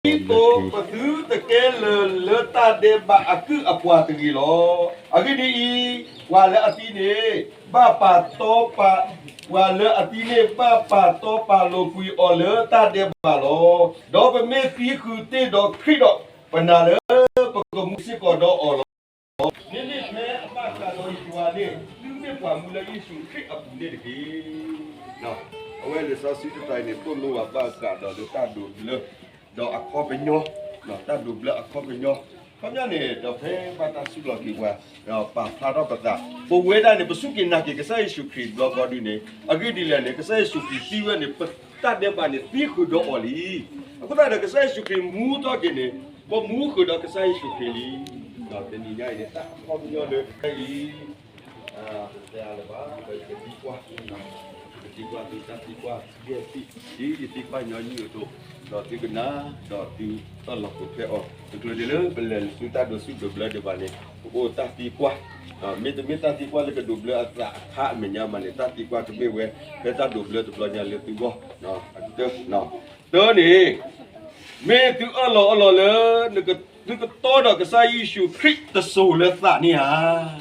ဒ်သိးပသုတကဲလၢၤလၢတၢ်ဒဲးဘးအကုၢ်အပှၤတဂ့ၤလီၤ. အဂ့ၢ်ဒ်အံၤ, ပှၤလၢအသံန့ၣ် ဘၣ်ပာ်တီပာ်, ပှၤလၢအသံန့ၣ် ဘၣ်ပာ်တီပာ်လိာ်ကွံာ်အီၤလၢတၢ်ဒဲးဘးလီၤ. ဒီးပမ့ၢ်သံဃုာ်တ့ၢ်ဒီးခရံာ်ဒီး, ပနာ်လၢပကမူစ့ၢ်ကီးဒီးအီၤလီၤ. မ့မ့ၢ်ဖဲအဘၣ်ဃးဒီးယွၤန့ၣ် သုမ့ၢ်ပှၤမူလၢယ့ၣ်ၡူးခရံာ်အပူၤန့ၣ်တက့ၢ်. အဝဲလံာ်စီဆှံတတီၤအံၤန့ၣ် သိၣ်လိဝဲဘၣ်ဃးဒီးလၢတၢ်ဒိးဘျၢ ဒီးအခီပညီ, တၢ်ဒိးဘျၢအခီပညီ, ခီပညီန့ၣ် ဒီးဖဲဘၣ်တၢ်စူးလီၤက့ၤပှၤ, ပာ်ဖျါထီၣ်ပသး, ပဝဲဒၣ်န့ၣ် ပစူၢ်က့ၤနာ်က့ၤကစၢ်ယ့ၣ်ၡူးခရံာ်တဘျီဃီဒုန့ၣ် အဂ့ၢ်ဒ်လဲၣ်န့ၣ် ကစၢ်ယ့ၣ်ၡူးခရံာ်သံဝဲန့ၣ် ပတၢ်ဒဲးဘးန့ၣ် သံဃုာ်ဒီးအီၤလံ. အဃိသတးဒီး ကစၢ်ယ့ၣ်ၡူးခရံာ်မူထီၣ်က့ၤန့ၣ် ပမူဃုာ်ဒီးကစၢ်ယ့ၣ်ၡူးခရံာ်လံ. တနံၤညါအံၤန့ၣ် တၢ်အခီပညီလၢအံၤ တတဲအါလၢၤဘၣ်, ဒီးယကသံကွၢ်, ယကသံကွၢ်သုတၢ်သံကွၢ်ယဲၢ်ထံၣ်, ဒ်ယသံကွၢ်ညီနုၢ်အသိး, ဒီးသုကနၣ်, ဒီးသုအၢၣ်လီၤပိာ်ထွဲအီၤ, တချုးဒံးလၢပလဲၤဆူတၢ်ဒိးဆူၣ်ဒိးဘျၢဒံးဘၣ်န့ၣ် ပအိၣ်တၢ်သံကွၢ်, မ့တမ့ၢ်တၢ်သံကွၢ်လၢကဒိးဘျၢအသးအခါအမဲာ်ညါဘၣ်န့ၣ် တၢ်သံကွၢ်ကမ့ၢ်ဝဲ ဖဲတၢ်ဒိးဘျၢတဘျီညါလၢသုဂီၢ်, တၢ်န့ၣ် မ့ၢ်သုအၢၣ်လီၤအီလီၤလၢ သုကတီဒီးကစၢ်ယ့ၣ်ၡူးခရံာ်တစိၤလၢသးန့ၣ်ဧါ.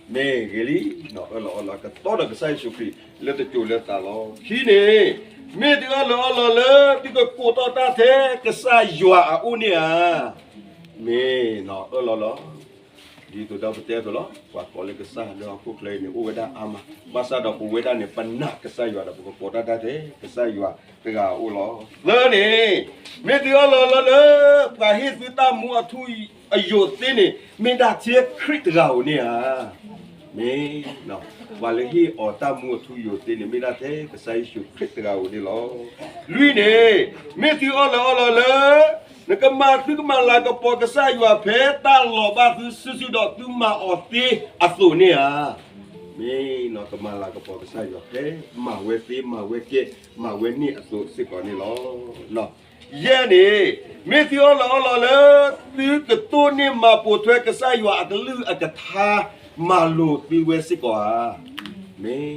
မ့ၢ်ဂ့ၤလံ, အၢၣ်လီၤအီလီၤကတီဒီးကစၢ်ယ့ၣ်ၡူးခရံာ်လၢတစိၤလၢသးလီၤ. ခံန့ၣ်, မ့ၢ်သုအၢၣ်လီၤအီလီၤလၢ သုကကိးထီၣ်တၢ်ထဲကစၢ်ယွၤအအိၣ်န့ၣ်ဧါ. မ့ၢ်အၢၣ်လီၤလီၤ. ဒ်သိးဒီးပတဲအသိးလီၤ, ပှၤကိးလၢကစၢ်လၢဟီၣ်ခိၣ်ချၢအံၤန့ၣ် အိၣ်ဝဲဒၣ်အါမး, ဘၣ်ဆၣ်ဒီးပဝဲဒၣ်န့ၣ် ပနာ်ကစၢ်ယွၤဒီး ပကကိးတၢ်တၢ်ထဲကစၢ်ယွၤတဂၤအအိၣ်လီၤ. သၢန့ၣ်, မ့ၢ်သုအၢၣ်လီၤလီၤလၢ ပှၤဟ့ၣ်သုတၢ်မူအထူအယိာ်သ့န့ၣ် မ့ၢ်ဒၣ်ထဲခရံာ်တဂၤဧိၤန့ၣ်ဧါ. မ့ၢ် ပှၤလၢဟ့ၣ်အီၤတၢ်မူအထူအယိာ်သ့န့ၣ် မ့ၢ်ဒၣ်ထဲကစၢ်ယ့ၣ်ၡူးခရံာ်တဂၤဧိၤန့ၣ်လီၤ. လွံၢ်န့ၣ်, မ့ၢ်သုအၢၣ်လီၤအီလီၤလၢ နကမၤသုကမၤလၤကပီၤကစၢ်ယွၤဖဲတၢ်လီၤဘၣ်သုစုာ်စုာ်ဒီးသုမၤအီၤသ့အသိးန့ၣ်ဧါ. မ့ၢ်ကမၤလၤကပီၤကစၢ်ယွၤဖဲ မၤဝဲသ့မၤဝဲကဲ မၤဝဲန့ၢ်အသိးစ့ၢ်ကီးန့ၣ်လီၤ. ယဲၢ်န့ၣ်, မ့ၢ်သုအၢၣ်လီၤအီလီၤလၢ သုကတိၢ်န့ၢ်မၤပိာ်ထွဲကစၢ်ယွၤအကလုၢ်အကထါ မၤလိာ်သုဝဲစ့ၢ်ကီးဧါ. မ့ၢ်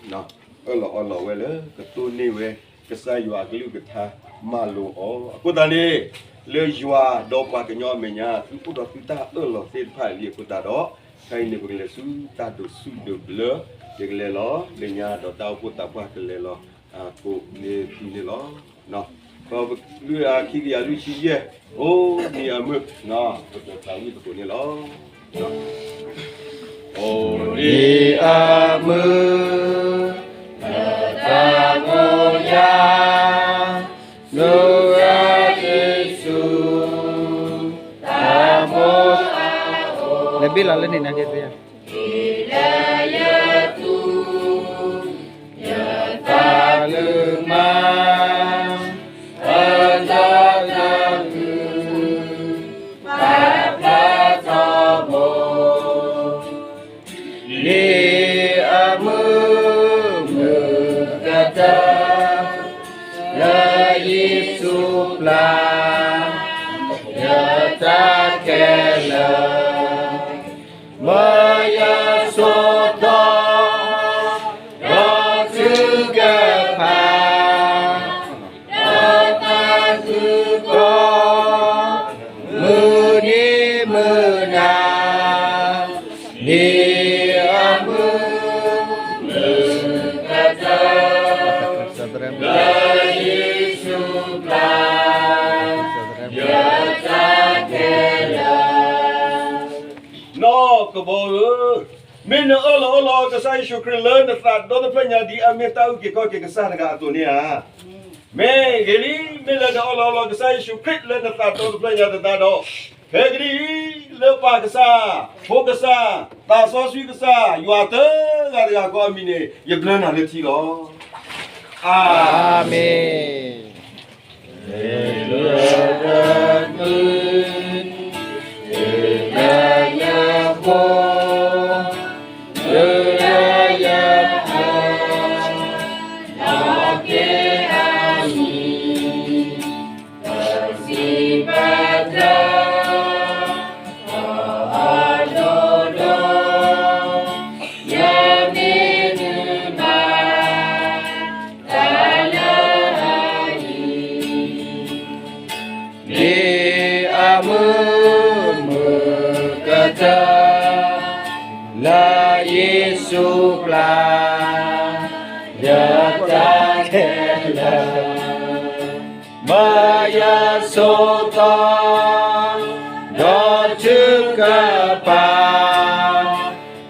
အၢၣ်လီၤအီလီၤဝဲလၢ ကတိၢ်န့ၢ်ဝဲ ကစၢ်ယွၤအကလုၢ်အကထါ မၤလိာ်အီၤ. အဃိသတးန့ၣ်, လၢယွၤဒီးပှၤကညီအမဲာ်ညါ သုအိၣ်ဒီးသုတၢ်အၢၣ်လီၤသ့ၣ်တဖၣ်လံအဃိသတးဒီး, ခဲအံၤန့ၣ် ပကလဲၤဆူတၢ်ဒိးဆူၣ်ဒိးဘျၢ, ယကလဲၤလီၤလၢညါဒီးတၢ်အိၣ်ဖှိၣ်သးပှၢ်ကလဲၤလီၤ ကိးန့ၢ်သုန့ၣ်လီၤ. ပလွံၢ်အခံကယၤလွံၢ်ဆံယဲၢ်, အိၣ်မံၤအမုၢ်, ပတၢ်သးဝံၣ်သကိးန့ၣ်လီၤ. အိၣ်မံၤအမုၢ်, တၢ်သးမိယၤ, နယ့ၣ်ၡူး, တၢ်မိအအိၣ်, လဲၤဘ့ၣ်လီၤလၢန့ၣ်နၤက့ၤသ့ဧါ. လၢယသူ, ယသးလုၢ်မါ, အတၢ်သးခု, ပာ်ဖျါထီဘိ, လံအမုၢ်မုၢ်ကတၢၢ်, လၢယ့ၣ်ၡူးပျၢ်, ယတၢ်ခဲလၢာ် မၢယဆိးထီၣ်, ဒီးထုကဖၣ်, ဒီးသးခုကီၢ်, မုၢ်နံၤမုၢ်နၤ, လံအမုၢ်မုၢ်ကတၢၢ်, လၢယ့ၣ်ၡူးပျၢ်, ယတၢ်ခဲလၢာ် နီၢ်ကဘီဧၢ, မ့ၢ်နအၢၣ်လီၤအီလီၤကစၢ်ယ့ၣ်ၡူးခရံာ်လၢနသးဒီတဖျၢၣ်ညါ ဒ်အမ့ၢ်တၢ်အုၣ်က့ၤခီၣ်က့ၤကစၢ်တဂၤအသိးန့ၣ်ဧါ. မ့ၢ်ဂ့ၤလံ, မ့ၢ်လၢနအၢၣ်လီၤအီလီၤကစၢ်ယ့ၣ်ၡူးခရံာ်လၢနသးဒီတဖျၢၣ်ညါသတးဒီး, ခဲကနံၣ်အံၤ လၢပၢ်ကစၢ်, ဖိကစၢ်, သးစီဆှံကစၢ်, ယွၤတဂၤတဂၤဃီအမံၤန့ၣ် ယဘျၢနၤလၢထံလီၤ. အၤမ့ၣ်. မ့ၢ်အမုာ်မုာ်ကတၢၢ် လၢယ့ၣ်ၡူးပျၢ် ယတၢ်ခဲလၢာ်, မၤယၤဆိးသီ ဒီးထုကဖၣ်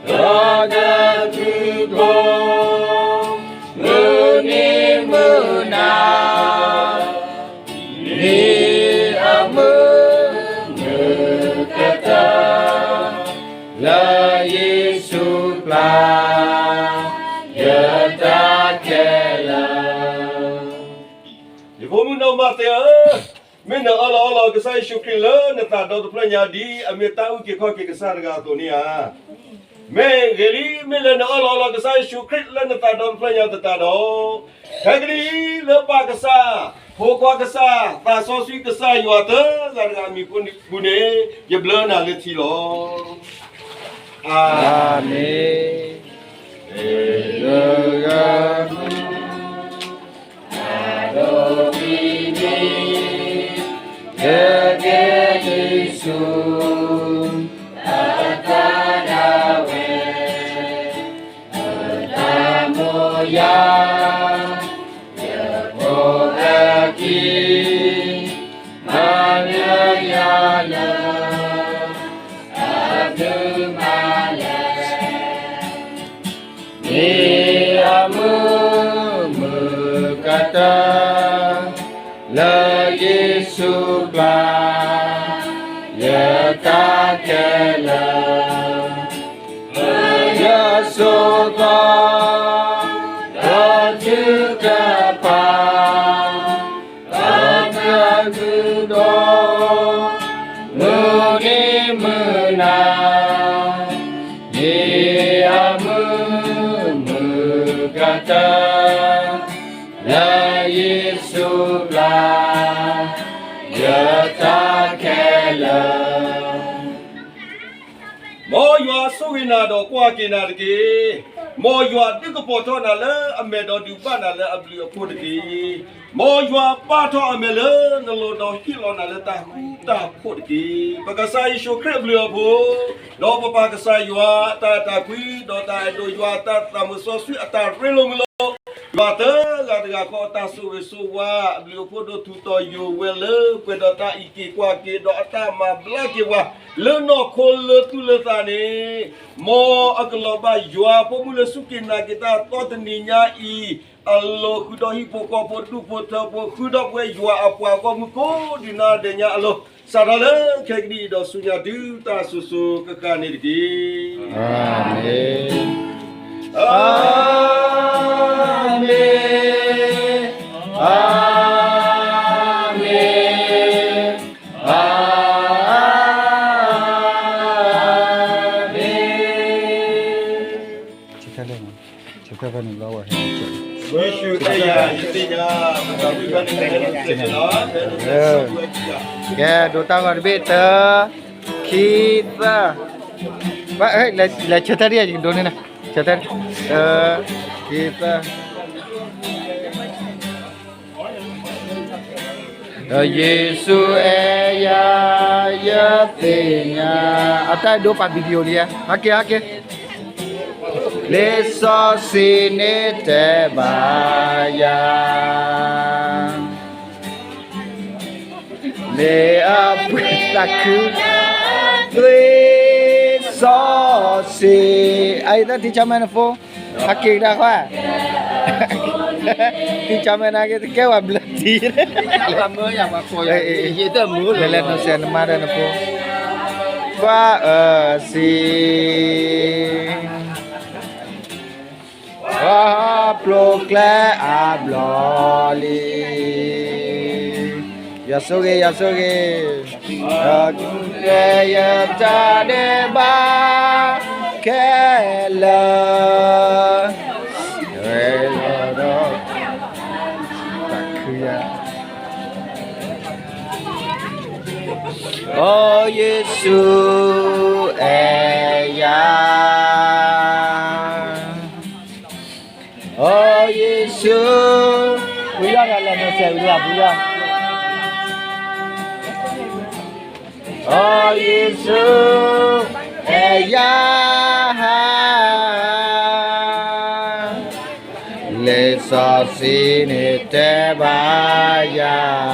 ဒီးတၢ်သူၣ်ကိၢ် မုၢ်နံၤမုၢ်နၤ မ့ၢ်အမုာ်မုာ်ကတၢၢ် လၢယ့ၣ်ၡူးပျၢ် ယတၢ်ခဲလၢာ်. ယဖိမုၣ်နီၢ်မၤသဲဧၢ, မ့ၢ်နအၢၣ်လီၤအီလီၤကစၢ်ယ့ၣ်ၡူးခရံာ်လၢနသးဒီတဖျၢၣ်ညါ ဒ်အမ့ၢ်တၢ်အုၣ်က့ၤခီၣ်က့ၤကစၢ်တဂၤအသိးန့ၣ်ဧါ. မ့ၢ်ဂ့ၤလံ, မ့ၢ်လၢနအၢၣ်လီၤအီလီၤကစၢ်ယ့ၣ်ၡူးခရံာ်လၢနသးဒီတဖျၢၣ်ညါသတးဒီး, ခဲကနံၣ်အံၤ လၢပၢ်ကစၢ်, ဖိခွါကစၢ်, သးစီဆှံကစၢ်ယွၤသၢဂၤတဂၤအမံၤအပူၤန့ၣ် ယဘျၢနၤလၢထံလီၤ. အၤမ့ၣ်. တၢ်ဒိးပံၤန့ၣ် ကကဲယ့ၣ်ၡူး အသးဒၣ်ဝဲ, တၢ်မိၢ်ယၤ ယဖိအခံ မၤနၢၤယၤလၢ အမုၢ်မၤလဲၣ်, မ့ၢ်အမုာ်မုာ်ကတၢၢ် လၢယ့ၣ်ၡူးပျၢ် ယတၢ်ခဲလၢာ်, မၤယၤဆိးသီ ဒီးထုကဖၣ် ဒီးတၢ်သူၣ်ကိၢ် မုၢ်နံၤမုၢ်နၤ, မ့ၢ်အမုာ်မုာ်ကတၢၢ် လၢယ့ၣ်ၡူးပျၢ် ယတၢ်ခဲလၢာ်. မ်ယွၤဆိၣ်ဂ့ၤနၤဒီးကွၢ်က့ၤနၤတက့ၢ်. မ်ယွၤဒုးကပီၤထီၣ်နၤလၢအမဲာ်ဒီးဒုးဘၣ်နၤလၢအဘျုးအဖှိၣ်တက့ၢ်. မ်ယွၤပာ်ထီၣ်အမဲာ်လၢနလိၤဒီးဟ့ၣ်လီၤနၤလၢတၢ်ဃူတၢ်ဖိးတက့ၢ်. ပကစၢ်ယ့ၣ်ၡူးခရံာ်အဘျုးအဖှိၣ်, ဒီးပပၢ်ကစၢ်ယွၤအတၢ်အဲၣ်တၢ်ကွံ, ဒီးတၢ်အဲၣ်ဒိးယွၤအတၢ်သးမုာ်စီဆှံအတၢ်ရ့လိာ်မုာ်လိာ်, ယွၤသၢဂၤတဂၤဃီအတၢ်ဆိၣ်ဂ့ၤဆိၣ်ဝါ အဘျုးအဖှိၣ်ဒိၣ်ထူးထီၣ်ယိာ်ဝဲလၢပှဲၤဒီးတၢ်အံးက့ၤကွၢ်က့ၤ ဒီးအတၢ်မၤဘျါက့ၤပှၤ လၢနီၢ်ခိလၢသူၣ်လၢသးန့ၣ်, မ်အကလီၤဘၣ်ယွၤအဖိမုၣ်လၢစူၢ်က့ၤနာ်က့ၤတၢ်သီတနံၤညါအံၤ, အလီၢ်ဃုာ်ဒီးဟံၣ်ဖိဃီဖိဒူၣ်ဖိထၢဖိ ဃုာ်ဒီးပဝဲယွၤအပှၤဂီၢ်မုၢ်ကိးဒံးနီၢ်ဒဲးညါအလီၢ်, စးထီၣ်လၢခဲကနံၣ်အံၤဒီးဆူညါတုၤတၢ်စိၤစိၤဃၣ်ဃၣ်န့ၣ်တက့ၢ်. အၤမ့ၣ်, အၤမ့ၣ်, အၤမ့ၣ်, အၤမ့ၣ်. ကဲ ဒိးတၢ်ဂီၤတဘ့ၣ် တၢ, ခံ, သၢ, လဲၤဆၢထၢၣ်ဒ်ယကဒိးန့ၢ်နၤ, ဆၢထၢၣ်, တၢ, ခံ, သၢ. ဒီးယ့ၣ်ၡူးအဲၣ်ယၤ ယသ့ၣ်ညါ, အတၢ်ဒိးပာ် video လံ, ဟဲက့ၤ ဟဲက့ၤ, လံာ်စီဆှံန့ၣ်တဲဘၣ်ယၤ, မ့ၢ်အပှ့ၤသးခု, သွံၣ်စီဆှံ, အအံၤသ့ၣ် ထံဆၢမဲနဖိ ဟဲက့ၤကဒါခွါ, ထံဆၢမဲနက့ၤ တကဲဝဲဘျၢထံ, လဲၤလဲၤနီၢ်စဲးနမါဒီးနဖိ, ကွၢ်အၢစံ ပှၤပျိာ်ကျဲအါဘျီလံ. ယွၤဆိၣ်ဂ့ၤ, ယွၤဆိၣ်ဂ့ၤ, ဒီးကျဲယတၢ်ဒဲးဘးခဲလၢာ်, ဝဲလီၤဒီးတၢ်ခုယၤ, အိယ့ၣ်ၡူးအဲၣ်ယၤ, အိယ့ၣ်ၡူး, ပယီၤလဲၤလဲၤနီၢ်စဲးဝံၤလၢပယီၤ, အိ ယ့ၣ်ၡူး အဲၣ်ယၤ လံာ်စီဆှံန့ၣ်တဲဘၣ်ယၤ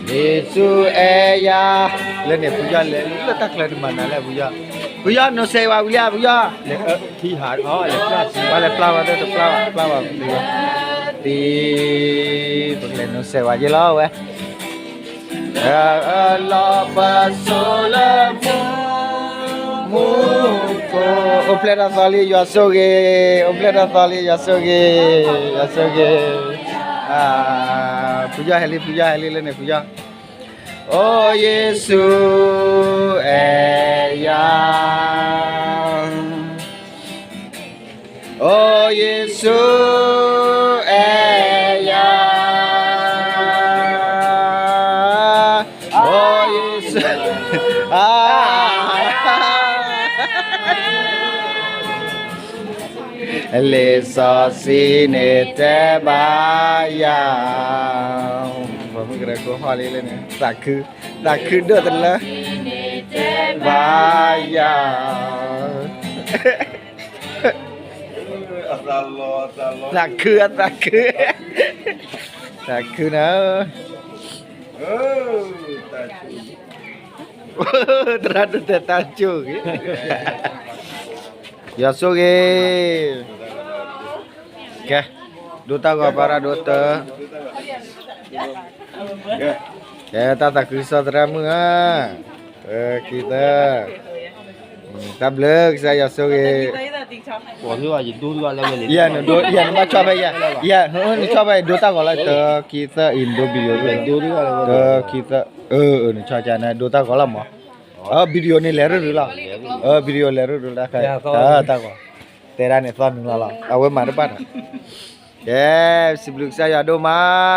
ယ့ၣ်ၡူးအဲၣ်ယၤ လၢန့ၣ် ဖုယီၢ်လဲၤလၢတၢ်ချၢန့ၣ် မၤနၤလဲၣ် ဖုယီၢ်, ဖုယီၢ် နီၢ်စဲးဝဲဝံၤလံ ဖုယီၢ်, ပှၤလဲၤပျၢ်ဝဲ တပျၢ်ဝဲ ပျၢ်ဝဲ ဖုယီၢ်, တံၤ, ပကလဲၤနီၢ်စဲးဝဲယ့လီၤဝဲ, လီၤပစိာ်လၢမူ မူခိၣ်, အိၣ်ဖျဲၣ်ထီၣ်သီလံ ယွၤဆိၣ်ဂ့ၤ, အိၣ်ဖျဲၣ်ထီၣ်သီလံ ယွၤဆိၣ်ဂ့ၤ, ယွၤဆိၣ်ဂ့ၤ, ဖုယီၢ်ဟဲလံ ဖုယီၢ်ဟဲလံ လၢန့ၣ် ဖုယီၢ်, အိ ယ့ၣ်ၡူး အဲၣ်ယၤ အိ ယ့ၣ်ၡူး အဲၣ်ယၤ, အိ ယ့ၣ်ၡူး အါ လံာ်စီဆှံန့ၣ်တဲဘၣ်ယၤ, ပှၤမုၣ်ကရၢခိဟီၣ်လံလၢန့ၣ် သးခု, သးခုဒိၣ်တလၢ ဘၣ်ယၤ, သးခု အသးခု, သးခုနၤ, သရၣ်ဒိၣ်တဲတၢ်ကၠိၣ်ဂ့ၤ, ယွၤဆိၣ်ဂ့ၤ, ကဲ, ဒိတၢ်ဂီၤပၢ်ရၣ်ဒိၣ်တၢ်, ကဲ တၢ်သးခုကစီၣ်သရၣ်မုၣ်ဧၢ, ခံသၢ, တၢ်ဘျုးကစၢ်ယွၤဆိၣ်ဂ့ၤ, ယဲ နဘၣ်ဆီၣ်ဖဲယဲ, ယဲ နဆီၣ်ဖဲယဲ ဒိတၢ်ဂီၤလၢတၢ်ခံသၢအံၤ နဒိ video တၢ်ခံသၢ, နဆီၣ်ကန့ၣ် ဒိတၢ်ဂီၤလီၤမး, video န့ၣ်လဲၤရူၢ်ရူၢ်လီၤ, video လဲၤရူၢ်ရူၢ်လီၤ, တၢ်ဂီၤ, တဲဒၣ်န့ၣ်သီၣ်နုာ်လီၤလီၤ အဝဲမၤတဘၣ်ဒီး, ကဲ, စံးဘျုးကစၢ်ယွၤဒိၣ်မ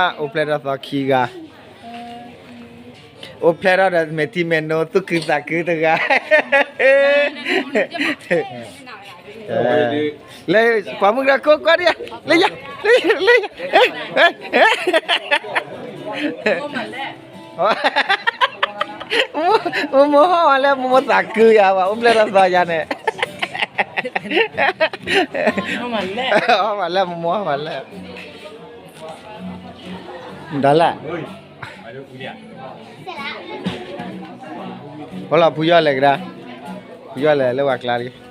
း, အိၣ်ဖျဲၣ်ထီၣ်သီခံဂၤ, အိၣ်ဖျဲၣ်ထီၣ်ဒီးမဲာ်ထံမဲာ်နိ သူၣ်ခုသးခုတဂၤ, လၢ ပှၤမုၣ်ကရၢခိကွၢ်ဒံး, လၢယၤ, လၢယၤ, လၢယၤ, မိၢ်မိၢ်ဟီၣ်ဝဲလၢမိၢ်မိၢ်သးခုယၤဘၣ် အိၣ်ဖျဲၣ်ထီၣ်သီယၤန့ၣ်, ဟီၣ်ဝဲလၢမိၢ်မိၢ်ဟီၣ်ဝဲလၢ, ဒၣ်လဲာ်, ဖီလီၤဖုယီၢ်လဲၤကဒါ, ဖုယီၢ်လဲၤလၢပှၤကျါလံ